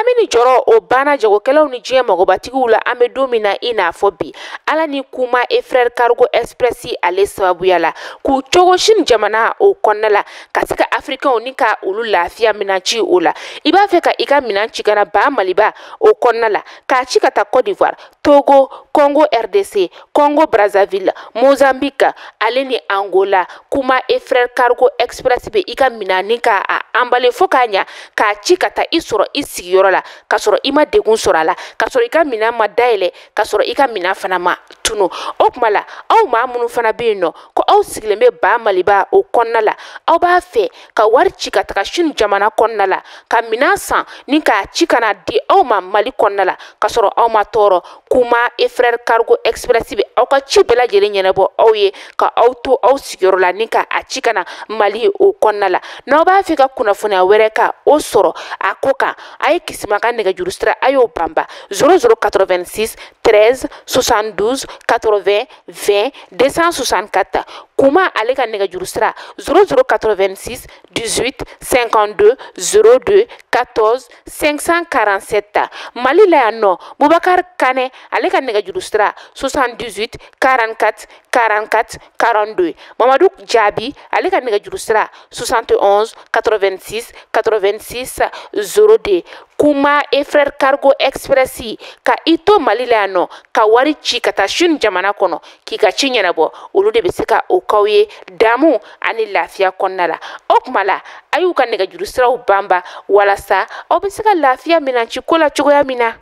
Hami ni jɔrɔ o banna jagokɛlaw ni diɲɛ magobatigiw la an bɛ don min na i n'a fɔ bi Ala ni Kuma et Frères Cargo Express ale sababuya la k'u cogo Chine jamana o kɔnɔna la ka se ka Africains ni ka olu lafiya minɛn ci o la. I b'a fɛ ka i ka minɛn ci ka na ba Maliba o kɔnɔna la k'a ci ka taa Côte d'Ivoire, Togo, Congo RDC, Congo Brazzaville, Mozambique ale ni Angola. Kuma et Frères Cargo Express bɛ i ka minɛn ni ka a emballer fo k'a ɲa k'a ci ka taa i sɔrɔ i sigiyɔrɔ la k'a sɔrɔ i ma degun sɔrɔ a la, k'a sɔrɔ i ka minɛn ma dayɛlɛ, k'a sɔrɔ i ka minɛn fana ma tunu. O tuma la aw maa minnu fana bɛ yen nɔ ko aw sigilen bɛ ba Maliba o kɔnɔna la, aw b'a fɛ ka wari ci ka taga Chine jamana kɔnɔna la ka minɛn san ni k'a ci ka na di aw ma Mali kɔnɔna la k'a sɔrɔ aw ma tɔɔrɔ. Kuma et Frères Cargo Express bɛ aw ka ci bɛɛ lajɛlen ɲɛnabɔ aw ye ka aw to aw sigiyɔrɔ la ni ka a ci ka na Mali o kɔnɔna la. N'aw b'a fɛ ka kunnafoniya wɛrɛ ka o sɔrɔ a ko kan, a ye Kisima ka nɛgɛjuru sira a y'o banba 00 86 13 72 80 20 264. Kuma ale ka nɛgɛjuru sira 00 86 18 52 02 14 547. Mali la yan nɔ Bubakari Kanɛ ale ka nɛgɛjuru sira 78 44 44 42. Mamadu Jaabi ale ka nɛgɛjuru sira 71 86 86 02. Kuma et Frères Cargo Express ka i to Mali la yan nɔ ka wari ci ka taa Chine jamana kɔnɔ k'i ka ci ɲɛnabɔ, olu de bɛ se ka o k'aw ye damu ani lafiya kɔnɔna la. O tuma la a y'u ka nɛgɛjuru siraw banba walasa aw bɛ se ka lafiya minɛn ci ko la cogoya min na.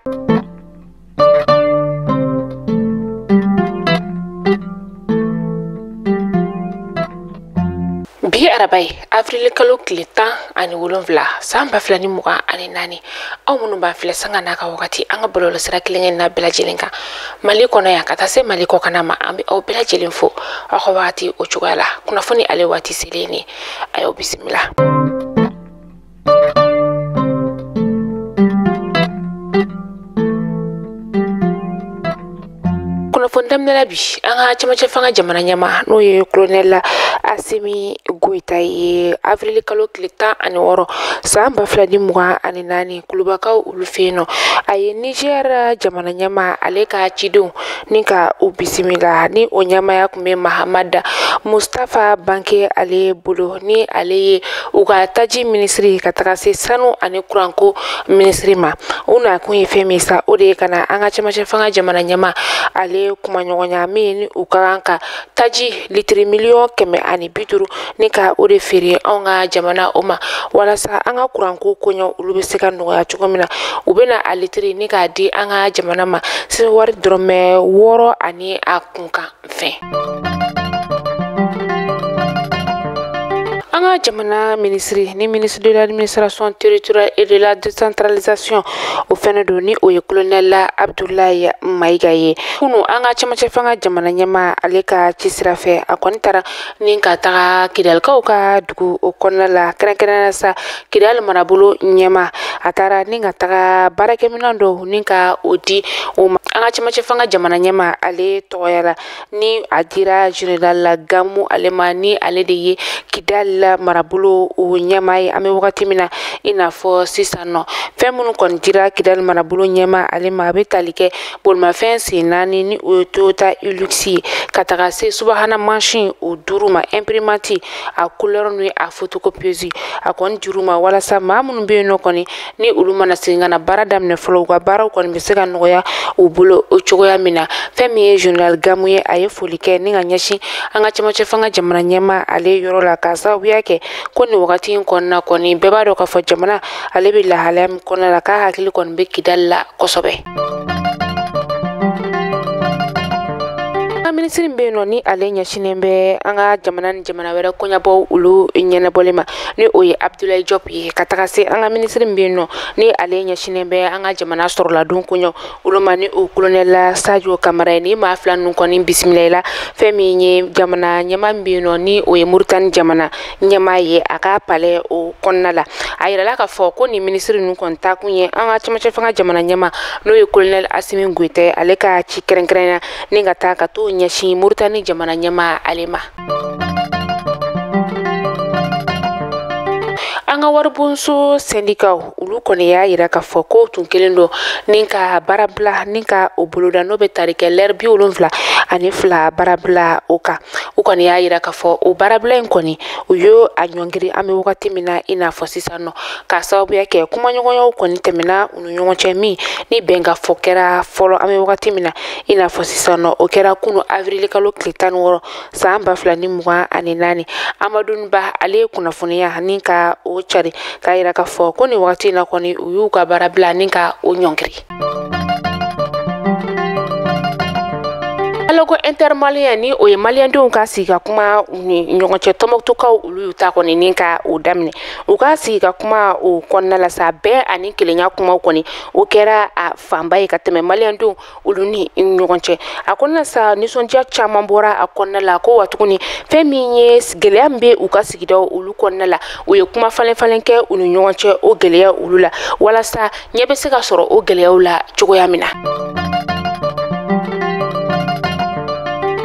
Bi araba ye avril kalo tile 17 san 2024. Aw minnu b'an filɛ sanga n'a ka wagati an ka bɔlɔlɔsira kelen na bɛɛ lajɛlen kan Mali kɔnɔ yan ka taa se Mali kɔkanna ma, an bɛ aw bɛɛ lajɛlen fo aw ka wagati o cogoya la. Kunnafoni ale waati selen ni a y'aw bisimila. Kunnafoni daminɛ la bi an ka cɛmancɛ fanga jamana ɲɛmaa n'o ye colonel Assimi Goïta ye avril kalo tile 16 san 2024 Kulubakaw olu fɛ yen nɔ, a ye Niger jamana ɲɛmaa ale ka cidenw ni ka u bisimila ni o ɲɛmaaya tun bɛ Mahamad Mustafa Banke ale bolo, ni ale ye u ka taji minisiri ka taga se sanu ani kuranko minisiri ma. U nakun ye fɛn min sa, o de ye ka na an ka cɛmancɛ fanga jamana ɲɛmaa ale kumaɲɔgɔnya min ni u ka kan ka taji litiri 150 million ni ka o de feere anw ka jamana o ma walasa an ka kuranko koɲɛ olu bɛ se ka nɔgɔya cogo min na. U bɛna a litiri ni k'a di an ka jamana ma se wari dɔrɔmɛ 6 ani a kunkan fɛn. An ka jamana minisiri ni ministre de l'administration territoriale et de la décentralisation o fɛnɛ don, ni o ye colonel Abdoulaye Maïga ye. Kunu an ka cɛmancɛ fanga jamana ɲɛmaa ale ka ci sira fɛ, a kɔni taara ni ka taga Kidalikaw ka dugu o kɔnɔna la, kɛrɛnkɛrɛnnenya sa Kidali marabolo ɲɛmaa. A taara ni ka taga baarakɛminɛn dɔw ni ka o di o ma an ka cɛmancɛ fanga jamana ɲɛmaa ale tɔgɔya la, ni a dira général Gamu ale ma, ni ale de ye Kidali marabolo o ɲɛmaa ye an bɛ wagati min na i n'a fɔ sisan nɔ. Fɛn minnu kɔni dira Kidali marabolo ɲɛmaa ale ma, a bɛ tali kɛ bolimafɛn sen 4 ni o ye Toyota Hilux ye, ka taga se subahana mansin o 5 ma, imprimante a couleur ni a photocopieuse. A kɔni dir'u ma walasa maa minnu bɛ yen nɔ kɔni ni olu mana segin ka na baara daminɛ fɔlɔ, u ka baaraw kɔni bɛ se ka nɔgɔya u bolo o cogoya min na. Fɛn min ye général Gamu ye, a ye foli kɛ ni ka ɲɛsin an ka cɛmancɛ fanga jamana ɲɛmaa ale yɔrɔ la, k'a sababuya kɛ ko nin wagati in kɔnɔna kɔni bɛɛ b'a dɔn k'a fɔ jamana ale bɛ lahalaya min kɔnɔna la, k'a hakili kɔni bɛ Kidali la kosɛbɛ. Minisiri bɛ yen nɔ ni ale ɲɛsinnen bɛ an ka jamana ni jamana wɛrɛ koɲɛbɔ olu ɲɛnabɔli ma, ni o ye Abdoulaye Diop ye, ka taga se an ka minisiri bɛ yen nɔ ni ale ɲɛsinnen bɛ an ka jamana sɔrɔladon koɲɛ olu ma, ni o colonel Sadio Kamara ye. Ni maa fila ninnu kɔni bisimila la, fɛn min ye jamana ɲɛmaa min bɛ yen nɔ ni o ye Moritani jamana ɲɛmaa ye a ka palais o kɔnɔna la, a yirala k'a fɔ ko nin minisiri ninnu kɔni taakun ye an ka cɛmancɛ fanga jamana ɲɛmaa n'o ye colonel Assimi Goïta ale ka ci kɛrɛnkɛrɛnya ni ka taa ka t'o ɲɛsin Moritani jamana ɲɛmaa ale ma. An An ka waribonso sɛndikaw olu kɔni y'a yira k'a fɔ ko tun kelen don ni ka baarabila ni ka o boloda, n'o bɛ tali kɛ lɛri 72 baarabila o kan. U kɔni y'a yira k'a fɔ o baarabila in kɔni u y'o a ɲɔngiri an bɛ wagati min na i n'a fɔ sisan nɔ, k'a sababuya kɛ kumaɲɔgɔnyaw kɔni tɛmɛna u ni ɲɔgɔn cɛ min ni bɛnkafɔ kɛra fɔlɔ an bɛ wagati min na i n'a fɔ sisan nɔ. O kɛra kunu avril kalo tile 16 san 2024. Amadu Ba ale ye kunnafoniya ni ka o cari k'a yira k'a fɔ ko nin wagati in na kɔni u y'u ka baara bila ni ka o ɲɔngiri. Dialogue intermalien ni o ye maliyɛndenw ka sigi ka kuma u ni ɲɔgɔn cɛ, Tɔnbɔkutukaw olu y'u ta kɔni ni ka o daminɛ. U ka sigi ka kuma o kɔnɔna la sa, bɛn ani kelenya kumaw kɔni o kɛra a fanba ye ka tɛmɛ maliyɛndenw olu ni ɲɔgɔn cɛ. A kɔnɔna sa, nisɔndiya caman bɔra a kɔnɔna la ko wa tuguni fɛn min ye gɛlɛya min bɛ u ka sigidaw olu kɔnɔna la, u ye kuma falen falen kɛ u ni ɲɔgɔn cɛ o gɛlɛya olu la, walasa ɲɛ bɛ se ka sɔrɔ o gɛlɛyaw la cogoya min na.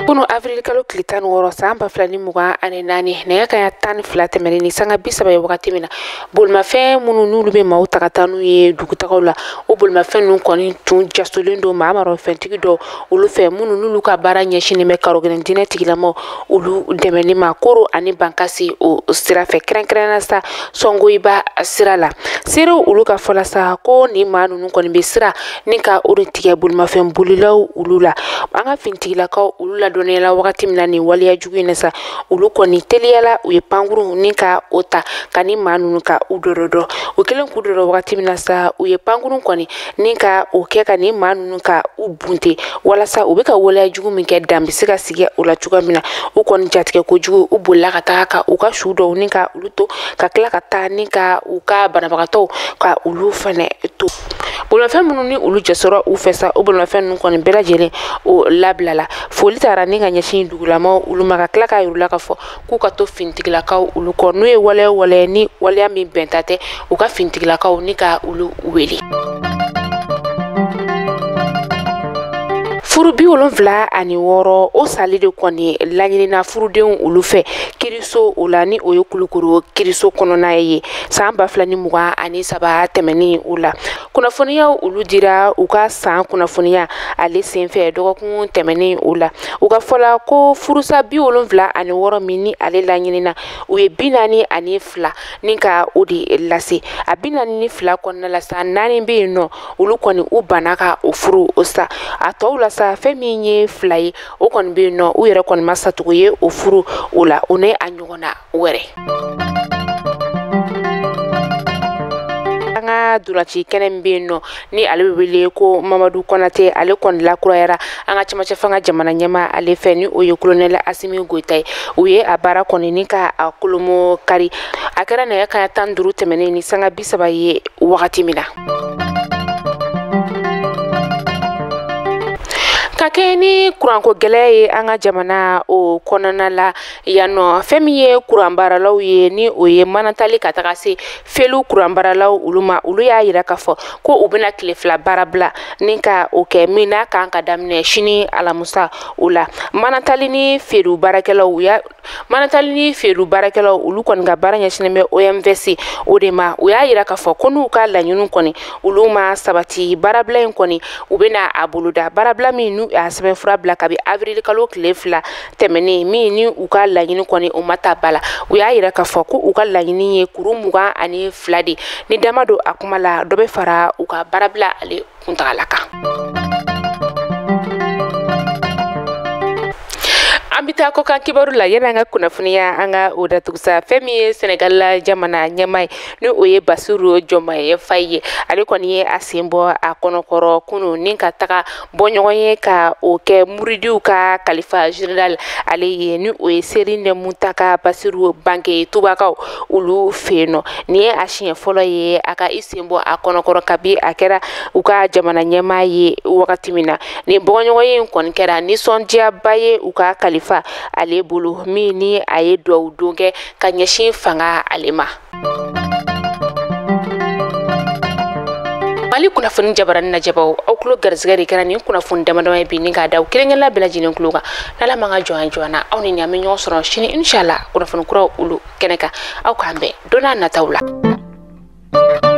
Kunu avril kalo tile 16 san 2024, nɛgɛ kanɲɛ 12 tɛmɛnen ni sanga 30 ye wagati min na, bolimafɛn minnu n'olu bɛ maaw ta ka taa n'u ye dugutagaw la, o bolimafɛn ninnu kɔni tun jasolen don maa marɔfɛntigi dɔw olu fɛ, minnu n'olu ka baara ɲɛsinnen bɛ karogɛlɛn diinɛ tigilamaw olu dɛmɛni ma Koro ani Bankasi o sira fɛ, kɛrɛnkɛrɛnnenya sa Sɔngoyiba sira la. Seerew olu ka fɔ la sa ko nin maa ninnu kɔni bɛ sira ni ka o de tigɛ bolimafɛn bolilaw olu la. An ka finitigilakaw olu la dɔnniyala wagati min na nin waleya jugu in na sa, olu kɔni teliyala, u ye pankurun ni ka o ta ka ni maa ninnu ka u dɔdɔdɔ. U kɛlen k'u dɔdɔ wagati min na sa, u ye pankurun kɔni ni ka o kɛ ka ni maa ninnu ka u bunte, walasa u bɛ ka waleya jugu min kɛ dan bɛ se ka sigi o la cogoya min na. U kɔni jatigɛ kojugu, u bolila ka taga ka u ka su dɔw ni ka olu to, ka tila ka taa ni ka u ka banabagatɔw ka olu fɛnɛ to. Bolimafɛn minnu ni olu jɛsɔrɔ u fɛ sa, o bolimafɛn ninnu kɔni bɛɛ lajɛlen o labilala. Foli taara ni ka ɲɛsin dugulamaw olu ma, ka tila k'a yir'u la k'a fɔ k'u ka to finitigilakaw olu kɔ, n'u ye waleya o waleya ni waleya min bɛnta tɛ, u ka finitigilakaw ni ka olu wele. Furu 76 o sali de kɔni laɲinina furudenw olu fɛ kiriso o la, ni o ye Kulukoro kiriso kɔnɔna ye san 2023 tɛmɛnen o la. Kunnafoniyaw olu dira u ka san kunnafoniya ale senfɛ dɔgɔkun tɛmɛnen o la. U ka fɔ la ko furusa 76 min ni ale laɲinina, u ye 42 ni ka o de lase. A 42 kɔnɔna la sa, 4 bɛ yen nɔ olu kɔni u banna ka o furu o sa. A tɔw la sa, fɛn min ye 2 ye o kɔni bɛ yen nɔ, u yɛrɛ kɔni ma satugu ye o furu o la, o ni a ɲɔgɔnna wɛrɛ. An ka dolaci kɛnɛ min bɛ yen nɔ ni ale bɛ wele ko Mamadu Konate, ale kɔni lakurayara an ka cɛmancɛ fanga jamana ɲɛmaa ale fɛ, ni o ye colonel Asimi Goyita ye. U ye a baara kɔni ni ka a kolomo kari. A kɛra nɛgɛ kanɲɛ 15 tɛmɛnen ni sanga 30 ye wagati min na. Ka kɛ ni kuranko gɛlɛya ye an ka jamana o kɔnɔna la yan nɔ, fɛn min ye kuranbaaralaw ye ni o ye manatali ka taga se felu kuranbaaralaw olu ma, olu y'a yira k'a fɔ ko u bɛna tile 2 baara bila ni ka o kɛ min n'a kan ka daminɛ sini alamusa o la. Manatali ni feere baarakɛlaw ya manatali ni feere baarakɛlaw olu kɔni ka baara ɲɛsinnen bɛ OMVS o de ma. U y'a yira k'a fɔ ko n'u ka laɲiniw kɔni olu ma sabati, baarabila in kɔni u bɛna a boloda, baarabila min n'u a sɛbɛnfura bila kabi avril kalo tile 2 tɛmɛnen, min ni u ka laɲini kɔni o ma ta ba la. U y'a yira k'a fɔ ko u ka laɲini ye kuru 22 de, ni dama don a kuma la dɔ bɛ fara u ka baarabila ale kuntagala kan. An bɛ taa kɔkan kibaru la yanni an ka kunnafoniya an ka o datugusa. Fɛn min ye Senegal la jamana ɲɛmaa ye ni o ye Bassirou Diomaye Faye ye, ale kɔni ye a sen bɔ a kɔnɔkɔrɔ kunun ni ka taga bɔ ɲɔgɔn ye ka o kɛ Muridiw ka kalifa général ale ye, ni o ye Serigne Mountakha Bassirou Mbacké Tubakaw olu fɛ yen nɔ. Nin ye a siɲɛ fɔlɔ ye a ka i sen bɔ a kɔnɔkɔrɔ kabi a kɛra u ka jamana ɲɛmaa ye wagati min na. Nin bɔɲɔgɔn in kɔni kɛra nisɔndiyaba ye u ka kalifa ale bolo, min ni a ye duwawu don kɛ ka ɲɛsin fanga ale ma. Mali kunnafoni jabarani lajɛbaw, aw tulo garisɛgɛ de kɛra nin kunnafoni damadama ye bi ni k'a da aw kelen-kelenna bɛɛ lajɛlen tulo kan. N'Ala man ka jɔn jɔn na, aw ni nin an bɛ ɲɔgɔn sɔrɔ sini inshallah kunnafoni kuraw olu kɛnɛ kan. Aw k'an bɛn don n'a nataw la.